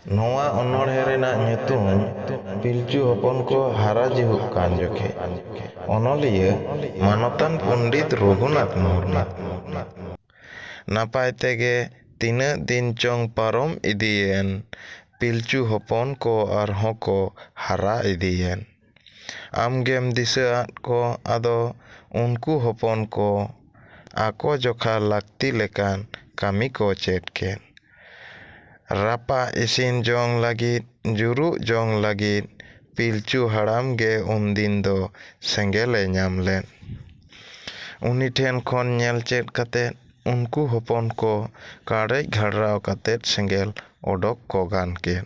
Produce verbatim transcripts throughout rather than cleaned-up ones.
ᱱᱚᱣᱟ ᱚᱱᱚᱬᱦᱮ ᱨᱮᱱᱟᱜ ᱧᱩᱛᱩᱢ ᱯᱤᱞᱪᱩ ᱦᱚᱯᱚᱱ ᱠᱚ ᱦᱟᱨᱟ ᱡᱤᱦᱩᱜ ᱠᱟᱱ ᱡᱚᱠᱷᱮᱡ᱾ ᱚᱱᱚᱞᱤᱭᱟᱹ ᱢᱟᱱᱚᱛᱟᱱ ᱯᱚᱱᱰᱤᱛ ᱨᱚᱜᱷᱩᱱᱟᱛᱷ ᱢᱩᱨᱢᱩ᱾ ᱱᱟᱯᱟᱭ ᱛᱮᱜᱮ ᱛᱤᱱᱟᱹᱜ ᱫᱤᱱ ᱪᱚᱝ ᱯᱟᱨᱚᱢ ᱤᱫᱤᱭᱮᱱ, ᱯᱤᱞᱪᱩ ᱦᱚᱯᱚᱱ ᱠᱚ ᱟᱨᱦᱚᱸ ᱠᱚ ᱦᱟᱨᱟ ᱤᱫᱤᱭᱮᱱ᱾ ᱟᱢᱜᱮᱢ ᱫᱤᱥᱟᱹ ᱟᱫ ᱠᱚ ᱟᱫᱚ ᱩᱱᱠᱩ ᱦᱚᱯᱚᱱ ᱠᱚ, ᱟᱠᱚ ᱡᱚᱠᱷᱟ ᱞᱟᱹᱠᱛᱤ ᱞᱮᱠᱟᱱ ᱠᱟᱹᱢᱤ ᱠᱚ ᱪᱮᱫ ᱠᱮᱫ᱾ ᱨᱟᱯᱟᱜ ᱤᱥᱤᱱ ᱡᱚᱝ ᱞᱟᱹᱜᱤᱫ, ᱡᱩᱨᱩᱜ ᱡᱚᱝ ᱞᱟᱹᱜᱤᱫ ᱯᱤᱞᱪᱩ ᱦᱟᱲᱟᱢ ᱜᱮ ᱩᱱᱫᱤᱱ ᱫᱚ ᱥᱮᱸᱜᱮᱞᱮ ᱧᱟᱢ ᱞᱮᱫ᱾ ᱩᱱᱤ ᱴᱷᱮᱱ ᱠᱷᱚᱱ ᱧᱮᱞ ᱪᱮᱫ ᱠᱟᱛᱮ ᱩᱱᱠᱩ ᱦᱚᱯᱚᱱ ᱠᱚ ᱠᱟᱲᱮᱡ ᱜᱷᱟᱲᱨᱟᱣ ᱠᱟᱛᱮ ᱥᱮᱸᱜᱮᱞ ᱚᱰᱚᱠ ᱠᱚ ᱜᱟᱱ ᱠᱮᱫ᱾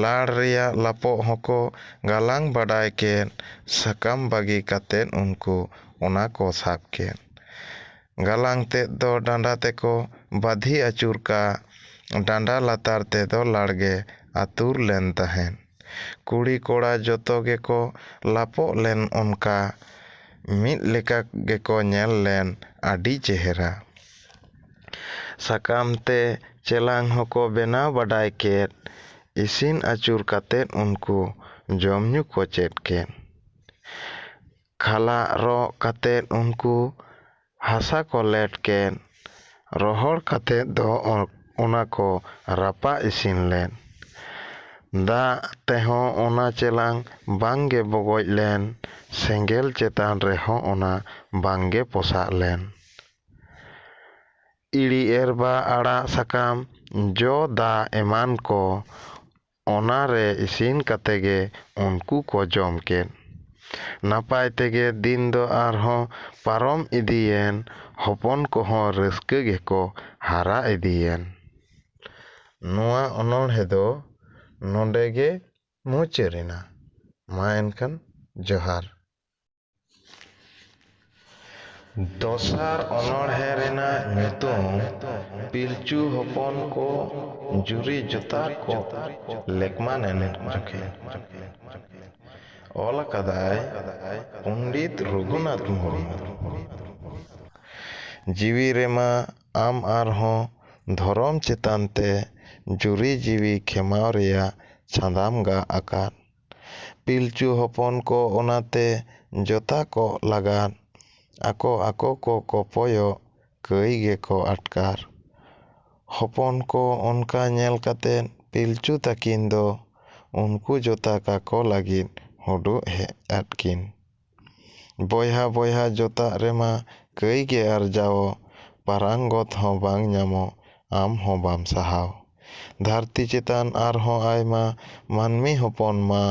ᱞᱟᱲ ᱨᱮᱭᱟᱜ ᱞᱟᱯᱚᱜ ᱦᱚᱸᱠᱚ ᱜᱟᱞᱟᱝ ᱵᱟᱰᱟᱭ ᱠᱮᱫ, ᱥᱟᱠᱟᱢ ᱵᱟᱹᱜᱤ ᱠᱟᱛᱮ ᱩᱱᱠᱩ ᱚᱱᱟ ᱠᱚ ᱥᱟᱵ ᱠᱮᱫ᱾ ᱜᱟᱞᱟᱝ ᱛᱮᱫ ᱫᱚ ᱰᱟᱸᱰᱟ ᱛᱮᱠᱚ ᱵᱟᱹᱫᱷᱤ ᱟᱹᱪᱩᱨ ᱠᱟᱜ, ᱰᱟᱸᱰᱟ ᱞᱟᱛᱟᱨ ᱛᱮᱫᱚ ᱞᱟᱲᱜᱮ ᱟᱹᱛᱩᱨ ᱞᱮᱱ ᱛᱟᱦᱮᱸᱫ᱾ ᱠᱩᱲᱤ ᱠᱚᱲᱟ ᱡᱚᱛᱚ ᱜᱮᱠᱚ ᱞᱟᱯᱚᱜ ᱞᱮᱱ ᱚᱱᱠᱟ, ᱢᱤᱫ ᱞᱮᱠᱟ ᱜᱮᱠᱚ ᱧᱮᱞ ᱞᱮᱱ ᱟᱹᱰᱤ ᱪᱮᱦᱨᱟ᱾ ᱥᱟᱠᱟᱢ ᱛᱮ ᱪᱮᱞᱟᱝ ᱦᱚᱸᱠᱚ ᱵᱮᱱᱟᱣ ᱵᱟᱰᱟᱭ ᱠᱮᱫ᱾ ᱤᱥᱤᱱ ᱟᱹᱪᱩᱨ ᱠᱟᱛᱮ ᱩᱱᱠᱩ ᱡᱚᱢ ᱧᱩ ᱠᱚ ᱪᱮᱫ ᱠᱮᱫ᱾ ᱠᱷᱟᱞᱟᱜ ᱨᱚᱜ ᱠᱟᱛᱮ ᱩᱱᱠᱩ ᱦᱟᱥᱟ ᱠᱚ ᱞᱮᱴ ᱠᱮᱫ᱾ ᱨᱚᱦᱚᱲ ᱠᱟᱛᱮ ᱫᱚ ᱚ-, ᱚᱱᱟ ᱠᱚ ᱨᱟᱯᱟᱜ ᱤᱥᱤᱱ ᱞᱮᱫ᱾ ᱫᱟᱜ ᱛᱮᱦᱚᱸ ᱚᱱᱟ ᱪᱮᱞᱟᱝ ᱵᱟᱝᱜᱮ ᱵᱚᱜᱚᱡ ᱞᱮᱱ, ᱥᱮᱸᱜᱮᱞ ᱪᱮᱛᱟᱱ ᱨᱮᱦᱚᱸ ᱚᱱᱟ ᱵᱟᱝᱜᱮ ᱯᱚᱥᱟᱜ ᱞᱮᱱ᱾ ᱤᱲᱤ ᱮᱨᱵᱟ ᱟᱲᱟᱜ ᱥᱟᱠᱟᱢ, ᱡᱚ ᱫᱟ ᱮᱢᱟᱱ ᱠᱚ ᱚᱱᱟ ᱨᱮ ᱤᱥᱤᱱ ᱠᱟᱛᱮ ᱜᱮ ᱩᱱᱠᱩ ᱠᱚ ᱡᱚᱢ ᱠᱮᱫ᱾ ᱱᱟᱯᱟᱭ ᱛᱮᱜᱮ ᱫᱤᱱ ᱫᱚ ᱟᱨᱦᱚᱸ ᱯᱟᱨᱚᱢ ᱤᱫᱤᱭᱮᱱ, ᱦᱚᱯᱚᱱ ᱠᱚᱦᱚᱸ ᱨᱟᱹᱥᱠᱟᱹ ᱜᱮᱠᱚ ᱦᱟᱨᱟ ᱤᱫᱤᱭᱮᱱ᱾ ᱱᱚᱣᱟ ᱚᱱᱚᱬᱦᱮ ᱫᱚ ᱱᱚᱰᱮ ᱜᱮ ᱢᱩᱪᱟᱹᱫ ᱮᱱᱟ᱾ ᱢᱟ ᱮᱱᱠᱷᱟᱱ ᱡᱚᱦᱟᱨ᱾ ᱫᱚᱥᱟᱨ ᱚᱱᱚᱬᱦᱮ ᱨᱮᱱᱟᱜ ᱧᱩᱛᱩᱢ ᱯᱤᱞᱪᱩ ᱦᱚᱯᱚᱱ ᱠᱚ ᱡᱩᱨᱤ ᱡᱚᱛᱟ ᱠᱚ ᱞᱮᱠᱢᱟᱱ ᱮᱱᱮᱡ ᱡᱚᱠᱷᱮᱡ᱾ ᱚᱞ ᱟᱠᱟᱫᱟᱭ ᱯᱚᱱᱰᱤᱛ ᱨᱚᱜᱷᱩᱱᱟᱛᱷ ᱢᱩᱨᱢᱩ᱾ ᱡᱤᱣᱤ ᱨᱮᱢᱟ ᱟᱢ ᱟᱨᱦᱚᱸ ᱫᱷᱚᱨᱚᱢ ᱪᱮᱛᱟᱱ ᱛᱮ ᱡᱩᱨᱤ ᱡᱤᱣᱤ ᱠᱷᱮᱢᱟᱣ ᱨᱮᱭᱟᱜ ᱪᱷᱟᱸᱫᱟᱢ ᱜᱟᱜ ᱟᱠᱟᱫ᱾ ᱯᱤᱞᱪᱩ ᱦᱚᱯᱚᱱ ᱠᱚ ᱚᱱᱟᱛᱮ ᱡᱚᱛᱟ ᱠᱚᱜ ᱞᱟᱜᱟᱫ ᱟᱠᱚ ᱟᱠᱚ ᱠᱚ ᱠᱚᱯᱚᱭᱚᱜ ᱠᱟᱹᱭ ᱜᱮᱠᱚ ᱟᱴᱠᱟᱨ᱾ ᱦᱚᱯᱚᱱ ᱠᱚ ᱚᱱᱠᱟ ᱧᱮᱞ ᱠᱟᱛᱮ ᱯᱤᱞᱪᱩ ᱛᱟᱹᱠᱤᱱ ᱫᱚ ᱩᱱᱠᱩ ᱡᱚᱛᱟ ᱠᱟᱠᱚ ᱞᱟᱹᱜᱤᱫ ᱦᱩᱰᱩᱜ ᱦᱮᱡ ᱟᱫ ᱠᱤᱱ᱾ ᱵᱚᱭᱦᱟ ᱵᱚᱭᱦᱟ ᱡᱚᱛᱟᱜ ᱨᱮᱢᱟ ᱠᱟᱹᱭ ᱜᱮ ᱟᱨᱡᱟᱣᱚᱜ, ᱯᱟᱨᱟᱝᱜᱚᱛ ᱦᱚᱸ ᱵᱟᱝ ᱧᱟᱢᱚᱜ, ᱟᱢ ᱦᱚᱸ ᱵᱟᱢ ᱥᱟᱦᱟᱣ᱾ ᱫᱷᱟᱹᱨᱛᱤ ᱪᱮᱛᱟᱱ ᱟᱨᱦᱚᱸ ᱟᱭᱢᱟ ᱢᱟᱹᱱᱢᱤ ᱦᱚᱯᱚᱱ ᱢᱟ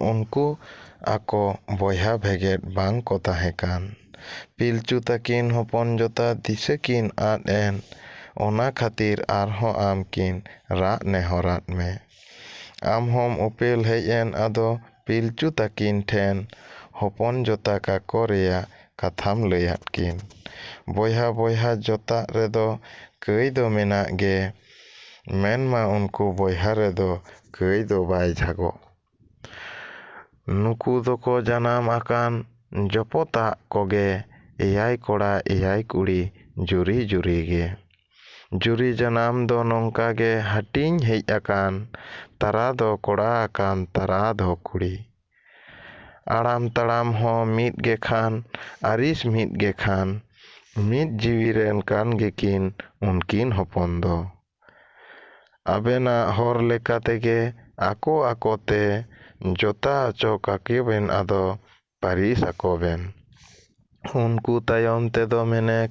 ᱩᱱᱠᱩ ᱟᱠᱚ ᱵᱚᱭᱦᱟ ᱵᱷᱮᱜᱮᱫ ᱵᱟᱝ ᱠᱚ ᱛᱟᱦᱮᱸ ᱠᱟᱱ᱾ ᱯᱤᱞᱪᱩ ᱛᱟᱹᱠᱤᱱ ᱦᱚᱯᱚᱱ ᱡᱚᱛᱟ ᱫᱤᱥᱟᱹ ᱠᱤᱱ ᱟᱫ ᱮᱱ, ᱚᱱᱟ ᱠᱷᱟᱹᱛᱤᱨ ᱟᱨᱦᱚᱸ ᱟᱢ ᱠᱤᱱ ᱨᱟᱜ ᱱᱮᱦᱚᱨᱟᱫ ᱢᱮ᱾ ᱟᱢ ᱦᱚᱸᱢ ᱩᱯᱮᱞ ᱦᱮᱡ ᱮᱱ, ᱟᱫᱚ ᱯᱤᱞᱪᱩ ᱛᱟᱹᱠᱤᱱ ᱴᱷᱮᱱ ᱦᱚᱯᱚᱱ ᱡᱚᱛᱟ ᱠᱟᱠᱚ ᱨᱮᱭᱟᱜ ᱠᱟᱛᱷᱟᱢ ᱞᱟᱹᱭᱟᱫ ᱠᱤᱱ᱾ ᱵᱚᱭᱦᱟ ᱵᱚᱭᱦᱟ ᱡᱚᱛᱟᱜ ᱨᱮᱫᱚ ᱠᱟᱹᱭ ᱫᱚ ᱢᱮᱱᱟᱜ ᱜᱮ, ᱢᱮᱱᱢᱟ ᱩᱱᱠᱩ ᱵᱚᱭᱦᱟ ᱨᱮᱫᱚ ᱠᱟᱹᱭ ᱫᱚ ᱵᱟᱭ ᱡᱷᱟᱜᱚᱜ᱾ ᱱᱩᱠᱩ ᱫᱚᱠᱚ ᱡᱟᱱᱟᱢ ᱟᱠᱟᱱ ᱡᱚᱯᱚᱛᱟᱜ ᱠᱚᱜᱮ, ᱮᱭᱟᱭ ᱠᱚᱲᱟ ᱮᱭᱟᱭ ᱠᱩᱲᱤ ᱡᱩᱨᱤ ᱡᱩᱨᱤ ᱜᱮ᱾ ᱡᱩᱨᱤ ᱡᱟᱱᱟᱢ ᱫᱚ ᱱᱚᱝᱠᱟ ᱜᱮ ᱦᱟᱹᱴᱤᱧ ᱦᱮᱡ ᱟᱠᱟᱱ, ᱛᱟᱨᱟ ᱫᱚ ᱠᱚᱲᱟ ᱟᱠᱟᱱ ᱛᱟᱨᱟ ᱫᱚ ᱠᱩᱲᱤ᱾ ᱟᱲᱟᱢ ᱛᱟᱲᱟᱢ ᱦᱚᱸ ᱢᱤᱫ ᱜᱮ ᱠᱷᱟᱱ, ᱟᱹᱨᱤᱥ ᱢᱤᱫ ᱜᱮ ᱠᱷᱟᱱ, ᱢᱤᱫ ᱡᱤᱣᱤ ᱨᱮᱱ ᱠᱟᱱ ᱜᱮᱠᱤᱱ ᱩᱱᱠᱤᱱ ᱦᱚᱯᱚᱱ ᱫᱚ᱾ ᱟᱵᱮᱱᱟᱜ ᱦᱚᱨ ᱞᱮᱠᱟ ᱛᱮᱜᱮ ᱟᱠᱚ ᱟᱠᱚ ᱛᱮ ᱡᱚᱛᱟ ᱚᱪᱚ ᱠᱟᱠᱚ ᱵᱮᱱ, ᱟᱫᱚ ᱯᱟᱹᱨᱤᱥ ᱟᱠᱚ ᱵᱮᱱ᱾ ᱩᱱᱠᱩ ᱛᱟᱭᱚᱢ ᱛᱮᱫᱚ ᱢᱮᱱᱮᱠ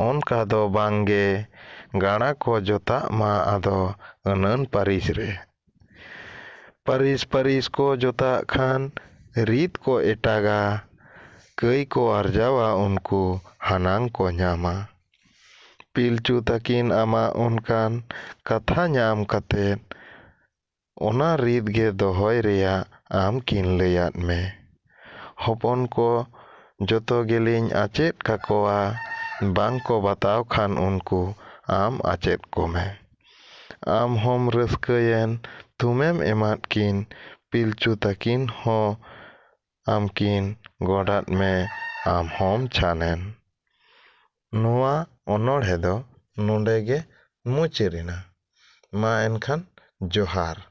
ᱚᱱᱠᱟ ᱫᱚ ᱵᱟᱝ ᱜᱮ, ᱜᱟᱬᱟ ᱠᱚ ᱡᱚᱛᱟᱜ ᱢᱟ ᱟᱫᱚ ᱟᱹᱱᱟᱹᱱ ᱯᱟᱹᱨᱤᱥ ᱨᱮ᱾ ᱯᱟᱹᱨᱤᱥ ᱯᱟᱹᱨᱤᱥ ᱠᱚ ᱡᱚᱛᱟᱜ ᱠᱷᱟᱱ ᱨᱤᱛ ᱠᱚ ᱮᱴᱟᱜᱟ, ᱠᱟᱹᱭ ᱠᱚ ᱟᱨᱡᱟᱣᱟ ᱩᱱᱠᱩ ᱦᱟᱱᱟᱝ ᱠᱚ ᱧᱟᱢᱟ᱾ ᱯᱤᱞᱪᱩ ᱛᱟᱹᱠᱤᱱ ᱟᱢᱟᱜ ᱚᱱᱠᱟᱱ ᱠᱟᱛᱷᱟ ᱧᱟᱢ ᱠᱟᱛᱮ ᱚᱱᱟ ᱨᱤᱛ ᱜᱮ ᱫᱚᱦᱚᱭ ᱨᱮᱭᱟᱜ ᱟᱢ ᱠᱤᱱ ᱞᱟᱹᱭᱟᱫ ᱢᱮ᱾ ᱦᱚᱯᱚᱱ ᱠᱚ ᱡᱚᱛᱚ ᱜᱮᱞᱤᱧ ᱟᱪᱮᱫ ᱠᱟᱠᱚᱣᱟ, ᱵᱟᱝ ᱠᱚ ᱵᱟᱛᱟᱣ ᱠᱷᱟᱱ ᱩᱱᱠᱩ ᱟᱢ ᱟᱪᱮᱫ ᱠᱚᱢᱮ᱾ ᱟᱢ ᱦᱚᱸᱢ ᱨᱟᱹᱥᱠᱟᱹᱭᱮᱱ, ᱛᱷᱩᱢᱮᱢ ᱮᱢᱟᱫ ᱠᱤᱱ, ᱯᱤᱞᱪᱩ ᱛᱟᱹᱠᱤᱱ ᱦᱚᱸ ᱟᱢ ᱠᱤᱱ ᱜᱚᱰᱟᱫ ᱢᱮ, ᱟᱢ ᱦᱚᱸᱢ ᱪᱷᱟᱱᱮᱱ᱾ ᱱᱚᱣᱟ ᱚᱱᱚᱬᱦᱮ ᱫᱚ ᱱᱚᱰᱮ ᱜᱮ ᱢᱩᱪᱟᱹᱫ ᱮᱱᱟ᱾ ᱢᱟ ᱮᱱᱠᱷᱟᱱ ᱡᱚᱦᱟᱨ᱾